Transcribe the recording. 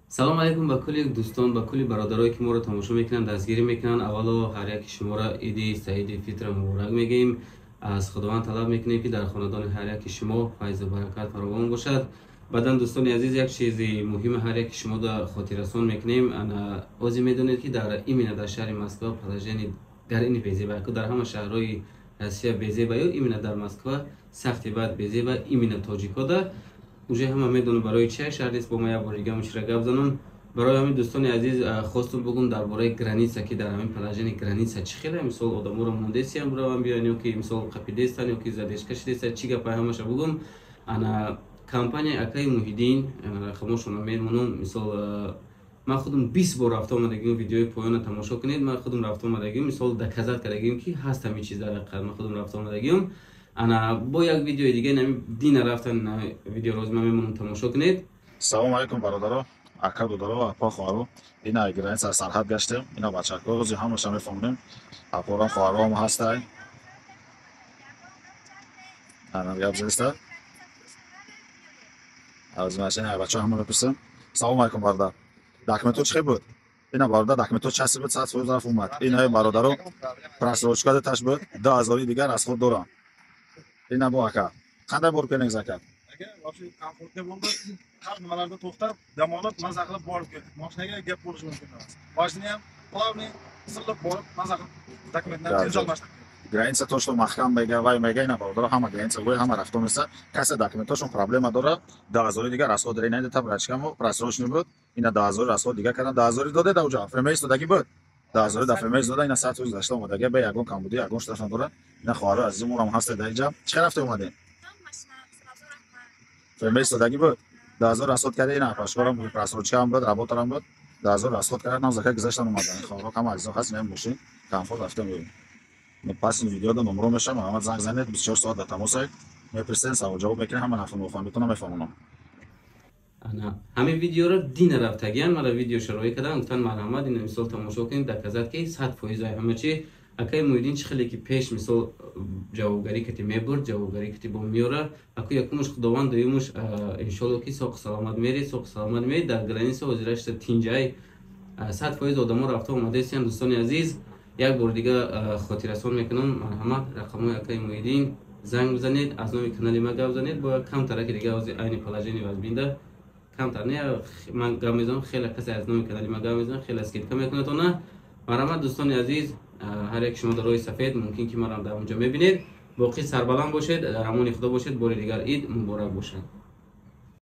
Салом алейкум ба кулли дӯстон, ба кулли бародарое, ки моро тамошо мекунанд, дастгирӣ мекунанд. Аввало ҳар яки шуморо иди саиди фитра муборак мегӯем. Аз Худованд талаб мекунем, ки дар хонадони ҳар яки шумо файзу баракат фаровон бошад. Баъдан, дӯстони азиз, як чизи муҳими ҳар яки шумо да хотиррасон мекунем. Ози медонед, ки дар именно дар шаҳри Москва положение гарини безеба. Дар ҳама шаҳрҳои Россия безеба ё именно дар Москва сахти бад безеба, именно тоҷикода. Уже ҳама медонам, барои чи шаҳр нест. Бо ма як бори дига чира гап занам. Барои ҳамин, дӯстони азиз, хостум бугум дар бораи граница, ки дар ҳамин положение граница чӣ хеле, мисол, одаморо мондесиям бираван биён ё ки, мисол, қапидестан ё ки задержка шидеста, чӣ гапа, ҳамаша бугум. Ана компания акаи Муҳиддин, рақамошонро мемонам. Мисол, ман худам 20 бор рафта омадагим, видеои поёна тамошо кунед. Ман худам рафта омадагим, мисол, доказать кардагим, ки ҳаст ҳамин чиз дар ҳақиқат. Ман худам рафта омадагим. Ана бо як видеои дига, нами дина рафтан видеороз ман мемонам, тамошо кунед. Салому алейкум, бародаро, ака, додаро, апа, хоҳаро. Ина граница, сарҳад гаштем. Ина бачако, рӯзи ҳамаша мефаҳмонем. Апорам, хоҳаром ҳастай. Ана гап зеста аз машина, бачаҳо ҳама мепурсем. Салому алейкум, бародар. Документҳо чӣ хел буд? Ина, бародар, документҳо часи буд, 100% рафт омад. Ина, бародаро, просрочка даташ буд, 2000-и дигар аз худ дорам. Ина бо ака, қандай бор келдинgiz, aka? Aka, вообще комфортli bo'ldi. Har nimalarda to'xtab, dam olib, maza qilib borib keldik. Mashinaga gap bo'lishi mumkin emas. Mashina ham плавный zillab borib, maza qilib dokumentlarni tez almashtirib. Граница то что маҳкам мега, вай мега. Ина, бародаро, ҳама граница гӯй, ҳама рафто меса, касе документошон проблема дора, 2000-и дигар расход дора. Ина та брачкамо просрочный буд, ина 2000-и расход дига кардан, 2000-и доде, да уҷа ФМС додагӣ буд, 2000-и да ФМС дода. Ина 100% гашта омадаги, бе ягон камбудӣ, ягон штраф надора. Ина хоҳаро азизимонам ҳаста дар инҷа. Чӣ хел рафта омадем? ФМС додагӣ буд, 2000 расход карда. Ина пашкорам просрочкаам буд, работарам буд, 2000 расход карда, нам зака гузаштан омадан. Хоҳаро, кама азизо ҳаст, ина мошин комфорт рафта меоем. Пас ин видео да номро мешавам, марҳамат, занг занед, 24 соат дар тамосед, мепурсед, савол ҷавоб мекунем, ҳама нафаҳмитона мефаҳмонам. Ана ҳамин видеоро дина рафтагиян, мара видео шароӣ кардан, гуфтан: «Марҳамат, ина, мисол, тамошо кунед, доказать ки 100% ҳама чи акаи Муҳиддин чӣ хеле ки пеш, мисол, ҷавобгарӣ кати мебурд, ҷавобгарӣ кати бо меёра». Аку якумуш Худованд, дуюмуш, иншолло, ки соқу саломат мери, соқу саломат мери. Дар граница ҳозирашта тинҷай, 100% одамо рафта омадаистиян. Дӯстони азиз, як бори дига хотиррасон мекунам: марҳамат, рақамҳои акаи Муҳиддин, занг бизанед, аз номи канали ма гап занед. Бояд камтараки дига ҳозир айни положение вазбинда камтар не, ман гап мезанам, хеле касе аз номи канали ма гап мезанам, хеле скидка мекунад она. Марҳамат, дӯстони азиз, ҳар яки шумо дар роҳи сафед, мумкин ки марам дар онҷо мебинед. Боқӣ сарбаланд бошед, дар амони Худо бошед. Бори дигар ид муборак бошад.